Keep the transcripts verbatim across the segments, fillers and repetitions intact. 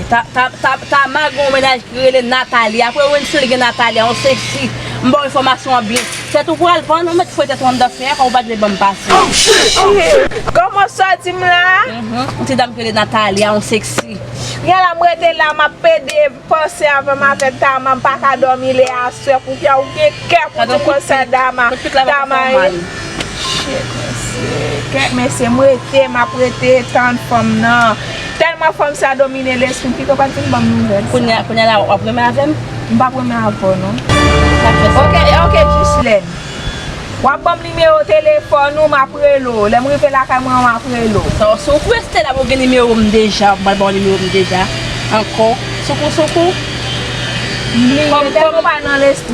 Ta, ta, ta, Tama gen yon mennaj ki rele Natalia. Apre Wensil gen Natalia, yon seksi. M ba w enfòmasyon an byen. Tèt ou pral pann, ou mèt fouye tèt ou anndan fen an, kòm ou pa t vle ban m pase. Kòman w sòti m la? Mhm. Yon ti dam ki rele Natalia, yon seksi. Gen la m rete la, m ap pede panse avè m avèk Tama, m pa ka dòmi lè aswè. Pou kè ou gen kè pou di konsa Tama. Kout pik la pa Tama, fè w mal. Shit, mesye. Kèt, mesye, m rete, m ap rete tann fanm nan. Tèlman fanm sa domine lespri m, pito pa t vin ban m nouvèl sa. Kounye a, kounye a la, w ap renmen avè m? M p ap renmen avè w, non. Sa k fè sa? Oke, oke, Jislèn. W ap ban m nimewo telefòn ou, m ap rele w. Lè m rive lakay mwen an, m ap rele w. Sa, si w kwè Stella, bon, gen nimewo m deja, m pral ba w nimewo m deja. Ankò. Soukou, soukou. Kòm, kòm,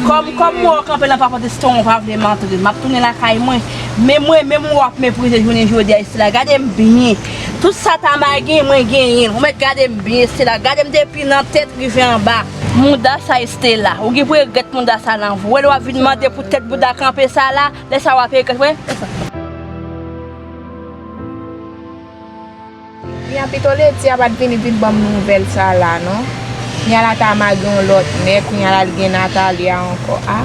kòm, kòm mwen w kanpe nan pa pote ston, w pa vle m antre. M ap tounen lakay mwen. Men mwen, menm w ap meprize jounen jodi a, Estela. Gade m byen. Tout sa Tama gen, mwen genyen l. Ou mèt gade m byen, Estela. Gade m depi nan tèt rive anba. Mouda sa, Estela. Ou gen pou regrèt mouda sa nan vi w. Wè lè w ap vin mande pou tèt bouda kanpe sa la, lè sa w ap regrèt, wè. Lè sa. Kounya pito Leti a pa t vini vin ban m nouvèl sa la non. Kounya la Tama gen yon lòt nèg, kounya la li gen Natalia ankò a.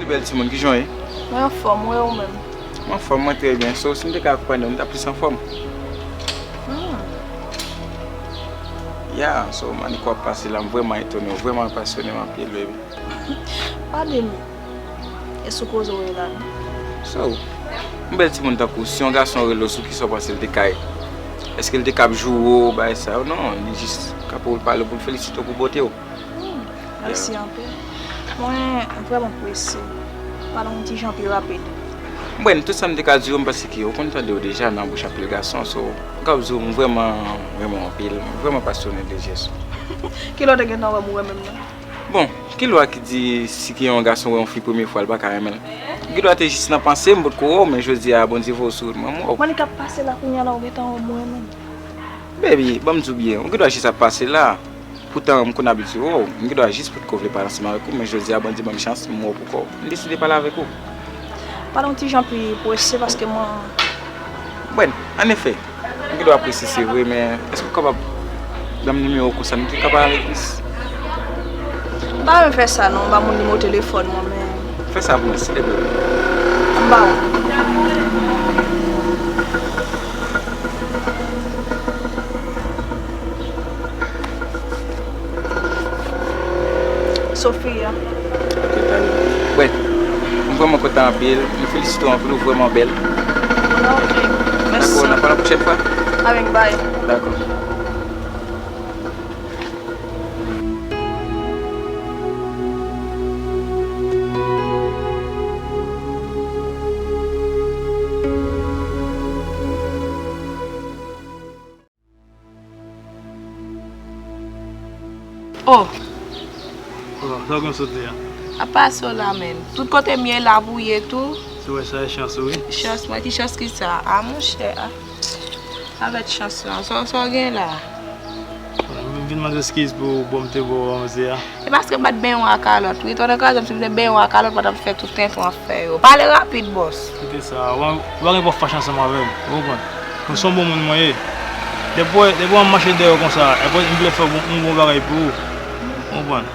Li bèl timoun, kijan w ye? Mwen anfòm, wi, ou menm? Mwen anfòm, mwen trè byen. So, si m te ka akonpanye w, m ta plis anfòm. Hmm. Ya, so, mannik w ap pase la, m vrèman etone, w vrèman enpasyone m anpil, baby. Pa de mi. E sou koze w ye la, non? So, yon bèl timoun tankou w, si yon gason rele w, sou kisa w panse l te ka ye? Èske l te ka ap joure w, bagay sa yo? Non, li jis ka pou l pale w, pou l felisite w pou bote w. Hmm, mèsi anpil. Mwen vrèman prese. Pale yon ti jan pi rapid. Mwen, tout sa m te ka di w, m panse ke ou konn tande yo deja nan bouch anpil gason, so, m ka di w, m vrèman renmen w anpil, m vrèman pasyone de jès ou. Kilè w te gentan wè m ou renmen m nan? Bon, ki lwa ki di si ke yon gason wè yon fi premye fwa, l pa ka renmen l? Gen dwa te jis nan panse m potko wè w, men jodi a, Bondye voye w sou wout mwen, m wè w. Mannik ap pase la kounye a la, ou gentan wè m ou renmen m? Baby, ban m di w byen, ou gen dwa jis ap pase la. Poutan, m konn abitye wè w. M gen dwa jis potko vle pale ansanm avèk ou, men jodi a, Bondye ban m chans, m wè w pou kò w. M deside pale avèk ou. Pale yon ti jan pi prese paske mwen... Bwen, annefè, m gen dwa prese, se vre, men èske w kapab ban m nimewo w konsa, m te ka pale avèk plis? M pa renmen fè sa, non. M ba moun nimewo telefòn mwen, men... Fè sa pou mwen, silvouplè. M ba w. Sofia. Ok, Tania. Bwen, m vrèman kontan anpil. M felisite w anpil, ou vrèman bèl. Ok, mèsi. Dakò, n ap pale yon pwochèn fwa? Amèn, bay. Dakò. Oh! Oh, sa w gen sot li a? Ap pase w la menm. Tout kote m ye la pou w ye tou. Si w wè sa, e chans ou, wi. Chans mwen? Ki chans ki sa? A, monchè, a. Avèk chans lan. Sa, sa w gen la? Bon, m vin mande eskiz pou bon m te ba w anvan yè a. E paske m pa t benyen w a kalòt, wi. Tonnè kraze m, si m te benyen w a kalòt, m pa t ap fè tout tenten w ap fè yo. Pale rapid, bòs. Kite sa, w pa, w pa gen pòv fache ansanm avè m, ou konprann? Mwen se yon bon moun mwen ye. Depi w, depi w ap mache dèyè w konsa, e pou m vle fè yon bon, yon bon bagay pou ou, ou konprann?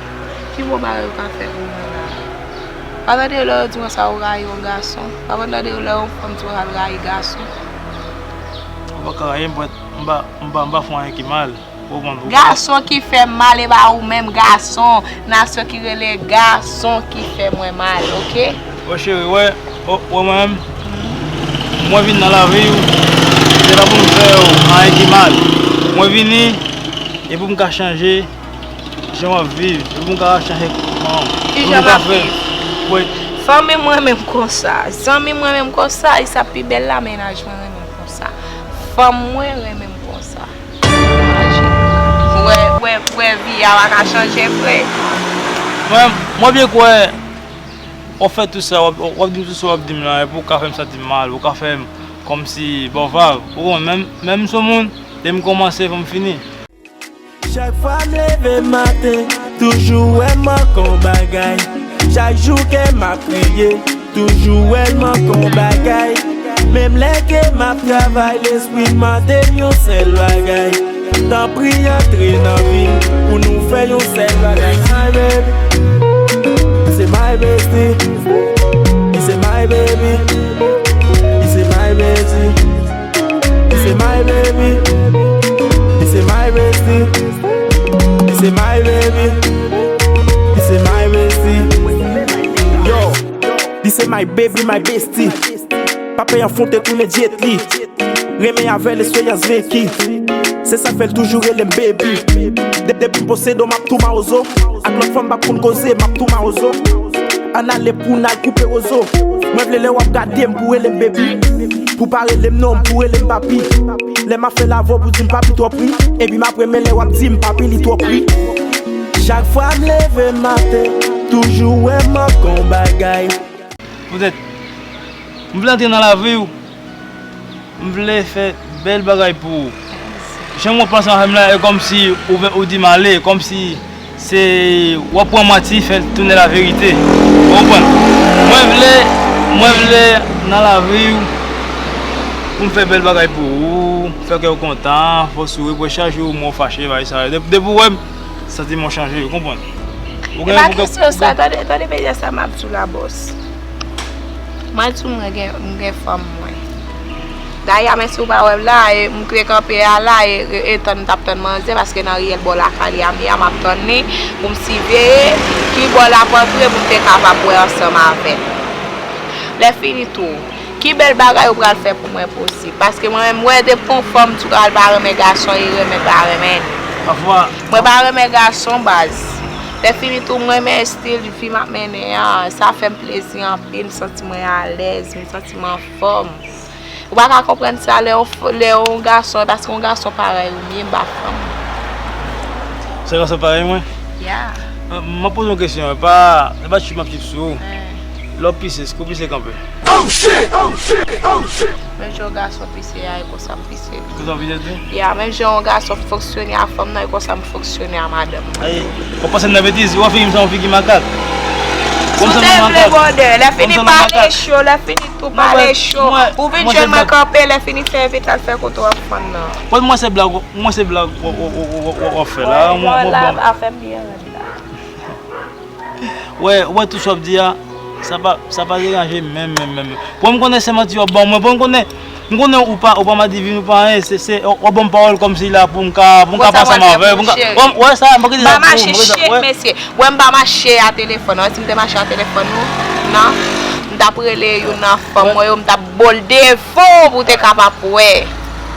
Ki bon bagay ou ka fè pou mwen la? Pa tande yo lè yo di konsa ou rayi yon gason. Pa tande yo lè yon fanm di konsa l rayi gason. Ou pa ka rayi m, m pa, m pa, m pa fè anyen ki mal. Ou konprann? Ou konprann? Gason ki fè m mal, e pa ou menm gason. Nasyon ki rele gason ki fè mwen mal, oke? Wè cheri, wè, wè, wè mwen menm. Mwen vin nan lavi w, se pa pou m fè w anyen ki mal. Mwen vini, e pou m ka chanje jan w ap viv, e pou m ka chanje kòman. Ki jan m ap viv? Wè. Fanmi m renmen m konsa. Zanmi m renmen m konsa. E sa pi bèl la, mennaj mwen renmen m konsa. Fanm mwen renmen m konsa. Ou wè, ou wè, ou wè vi a pa ka chanje vre. Mwen, mwen byen kwè, w ap fè tout sa, w ap, w ap di m tout sa w ap di m lan, epi w ka fè m santi m mal, ou ka fè m kòmsi, bon, vav, ou konprann, menm, menm sou moun, lè m kòmanse, fò m fini. Chak fwa m leve maten, toujou wè m manke yon bagay. Chak jou ke m ap kriye, toujou wè l manke yon bagay. Menm lè ke m ap travay, lespri m mande m yon sèl bagay. Tanpri antre nan vi m pou nou fè yon sèl bagay. My baby, this is my bestie. This is my baby. This is my bestie. This is my baby. This is my bestie. This is my baby. This is my bestie. Yo, this is my baby, my bestie. Papè an fonte tounen Jet Li. Renmen avè l, esperyans venki. Se sa k fè l toujou rele m baby. De-, depi m posede w, m ap tou mawozo. Ak lòt fanm m p ap konn koze, m ap tou mawozo. Ann ale pou n al koupe wozo. Mwen vle lè w ap gade m pou rele m baby. Pou pa rele m non, pou rele m papi. Lè m ap fè lave w pou di m papi twòp ri. Epi m ap renmen lè w ap di m papi li twòp ri. Chak fwa m leve maten, toujou wè m manke yon bagay. Poutèt, m vle antre nan lavi w. M vle fè bèl bagay pou ou. Jan mwen panse avè m la, e kòmsi ou, ou di m ale, kòmsi se, w ap pran manti, fè l tounen laverite. Ou konprann? Mwen vle, mwen vle nan lavi w, pou m fè bèl bagay pou ou, fè kè w kontan, fè w souri, pou chak jou mwen w fache, bagay sa yo. Depi, depi w wè m, santi m chanje, ou konprann? Ou gen, ou gen, kesyon sa, tande, tande mesye sa m ap di w la, bòs. Mwen di w mwen gen, m gen fanm mwen. Dayè, men si w pa wè m la, e, m te kanpe a la, e, e, e tann, m t ap tann manzè, paske nan riyèl bò lakay li a, m ye a, m ap tann li, pou m siveye ki bò l ap antre, pou m te kapab wè ansanm avè l. Lè fini tou, ki bèl bagay ou pral fè pou mwen posib? Paske mwen menm, m wè depi yon fanm di w al pa renmen gason, li renmen pa renmen. Pafwa. Mwen pa renmen gason, baz. Lè fini tou, m renmen estil vi m ap mennen an. Sa fè m plezi anpil, m santi mwen alèz, m santi m anfòm. Ou pa ka konprann sa lè yon f-, lè yon gason, paske yon gason parèy ou m ye, m pa fanm. Se gason parèy mwen? Ya. Euh, m ap poze yon kesyon, e pa, e pa chip m ap chip sou ou. Lè w pise, èske w pise kanpe? Oh shit! Oh shit! Oh shit! Menm jan yon gason pise a, e konsa m pise tou. Konsa w pise tou? Ya, menm jan yon gason fonksyone a fanm nan, e konsa m fonksyone a madanm mwen. Ay, w ap pase m nan betiz, w ap figi m sa yon figi makak. Si w te vle bwòdè, lè fini pale cho, lè fini tou pale cho. Ou vin jwenn mwen kanpe, lè fini fè vit al fè kote w ap fann nan. Bon, mwen se blag, mwen se blag w ap fè la. Mwen, mwen, mwen, afè m byen rèd la. Wè, wè tout sa w ap di a, sa pa, sa pa deranje m menm, menm, menm. Bon, m konnen se manti w ap ban mwen. Bon, m konnen, m konnen ou pa, ou pa madivin, ou pa anyen. Se, se, w ap ban m pawòl kòmsi la pou m ka, pou m ka pase ansanm avè w, pou m ka, wè sa, m pa kite sa pou ou, m pa kite sa, wè. Mesye, wè m pa mache a telefòn, wè si m te mache a telefòn ou, non, m t ap rele youn nan fanm mwen yo, m t ap ba w l devan pou w te kapab wè.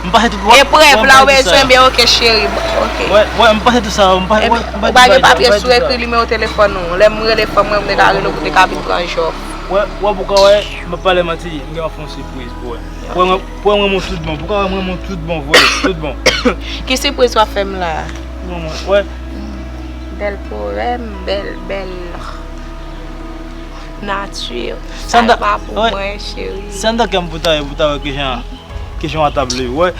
M pase tout, wè, eprèv la ou bezwen, byen, oke, cheri, oke. Wè, wè, m pase tout sa, m pase, wè, m pase tout sa. Ou pa gen papye sou ekri nimewo telefòn ou. Lè m rele fanm mwen, m te ka rele w pou te ka vin pran jòf. Wè, wè, pou ka wè, m ap pale manti, m gen ap fè yon sipriz pou wè. Pou wè, pou wè m renmen w tout bon, pou ka wè m renmen w tout bon, vre, tout bon. Ki sipriz w ap fè m la? Bon, wè. Bèl powèm, bèl, bèl nati. Sa pa pou mwen, cheri. Sa anndan kè m pou ta, pou ta wè kijan, kijan w a table. Wè,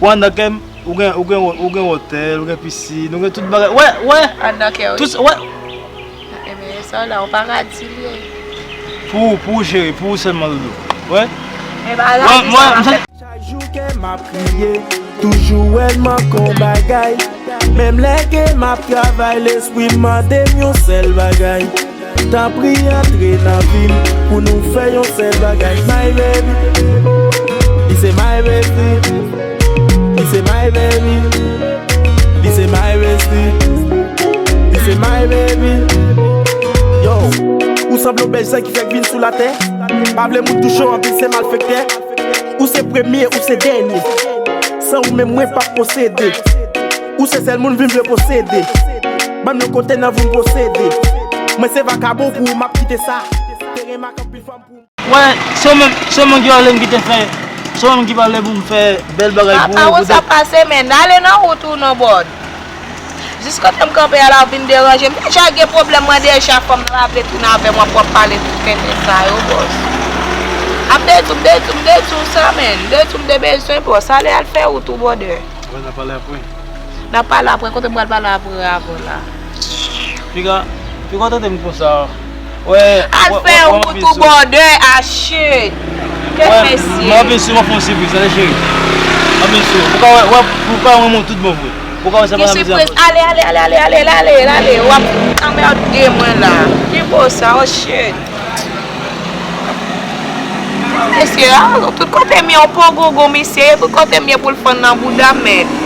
wè anndan kè m, ou gen, ou gen, ou gen wotèl, ou gen pisin, ou gen tout bagay. Wè, wè. Anndan kè w. Tout, wè. Ebyen, e sa w la, yon paradi l ye. Pou ou, pou ou, cheri, pou ou sèlman, doudou. Wè. E pa la, mwen, mwen, chak jou kè m ap kriye, toujou wè l manke yon bagay. Menm lè ke m ap travay, lespri m mande m yon sèl bagay. Tanpri antre nan vi m pou nou fè yon sèl bagay, my baby. Li se my baby. Li se my baby. Li se my bestie. Li se my baby. Yo, ou sanble yon bèl zèb ki fèk vin sou latè. Pa vle moun touche w anpil, se malfektè. Ou se premye, ou se dènye. San ou menm mwen p ap posede. Ou se sèl moun vin vle posede. Ban m yon kote nan vi m posede. Mwen se vakabon pou ou, m ap kite sa. Te renmen ak anpil fanm pou m. Wè, se ou menm, se ou menm ki pale m kite fè, se ou menm ki pale pou m fè bèl bagay pou ou. Papa, ou sa pase, men ale nan wout ou non, bòd. Jis kote m kanpe a la, w vin deranje m. Deja gen pwoblèm, mwen deja fanm nan pa vle tounen avè m, w ap pale tout tenten sa yo, bòs. A m de di w, m de di w, m de di w sa, men. M de di w, m de bezwen, bòs. Ale al fè wout ou, bòdè. Wè, n a pale apre. N a pale apre, kote m pral pale apre avè w la? Piga, piga w trete m konsa. Wè, al fè wout ou, bòdè, a shit. Kèt mesye. Mwen vin sou, mwen fè yon sipriz, tande cheri. Mwen vin sou. Ou ka wè, wè, ou ka wè mwen tout bon vre. Ou ka wè sa pa nan mizè. Ale, ale, ale, ale, ale, ale, ale. W ap anmède mwen la. Ki bo sa, oh shit. Mesye, ah, tout kote m ye, yon pogogo misye ye, tout kote m ye pou l fann nan bouda m, men.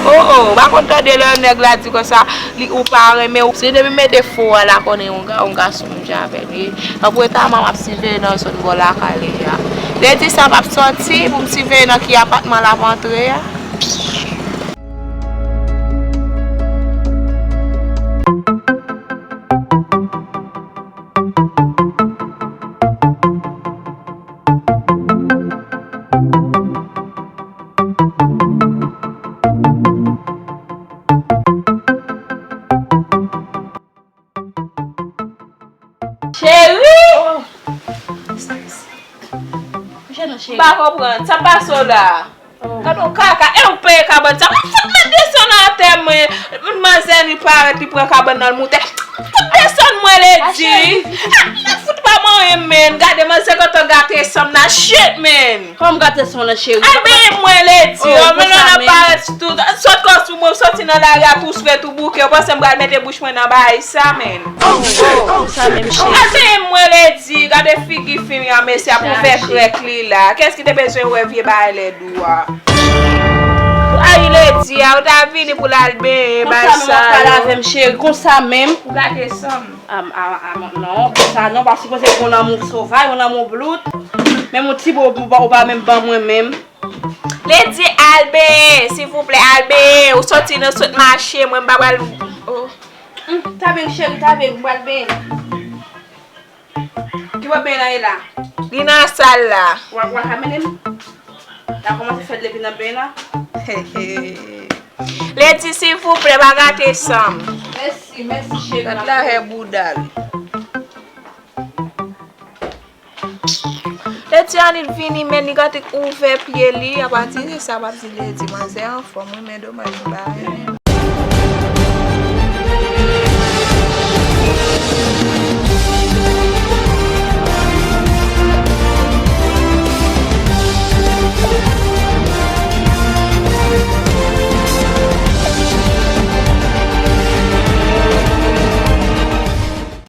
Oh, oh, ou pa konn tande lè nèg la di konsa, li, ou pa renmen, ou, se depi mete fo a la konnen yon ga-, yon gason menm jan avè l ye. Anpwetaman m ap siveye nan zòn bò lakay li a. Lè di sa m ap sòti pou m siveye nan ki apatman l ap antre a. Cheri! Oh. Kouche non, cheri. M pa konprann. Sa pase w la? Oh. Gade yon kaka. E ou peye kabann sa. Mwen fout met desann atè mwen. Manzè li parèt, li pran kabann nan, l moute. Fout desann mwen, ledi. Ah, cheri. Ah, mwen fout pa manyen, men. Gade manzè gentan gate san m nan. Shit, men. Kòman m gate san w nan, cheri? Al benyen mwen, ledi. Oh, oh, men non, nan parèt tou. Sot kò sou mwen, soti nan lari a, tou swet, tou bouke. Ou panse m pral mete bouch mwen nan bagay sa, men. Oh, oh, sa menm, cheri. Al benyen mwen, ledi. Gade figi fi a, mesye ap ouvè krèk li la. Kiyès ki te bezwen wè vye bagay lèd ou a? Ay, ledi a, ou ta vini pou l al benyen, bay sa yo. Konsa menm w ap pale avè m, cheri, konsa menm. Ou gate san m. Ah, ah, ah, non, sa non, pa sipoze pou yon lanmou sovaj, yon lanmou blout. Menm yon ti bo, ou pa, ou pa menm ban mwen menm. Ledi, al benyen, silvouplè, al benyen. Ou soti nan sot mache, mwen m pa pral, oh. Hum, ta benyen, cheri, ta benyen, m pral benyen. Ki bò benyen an ye la? Li nan sal la. W a, w a ka mennen m? L a kòmanse fè dlo epi nan benyen an. Ledi, silvouplè, pa gate san m. Mèsi, mèsi, cheri. Gad lajè bouda l. Ledi annik vini, men li gade ouvè pye li. Apati de sa, m ap di Ledi, manzè anfòm, wi, men domaj, m pa renmen.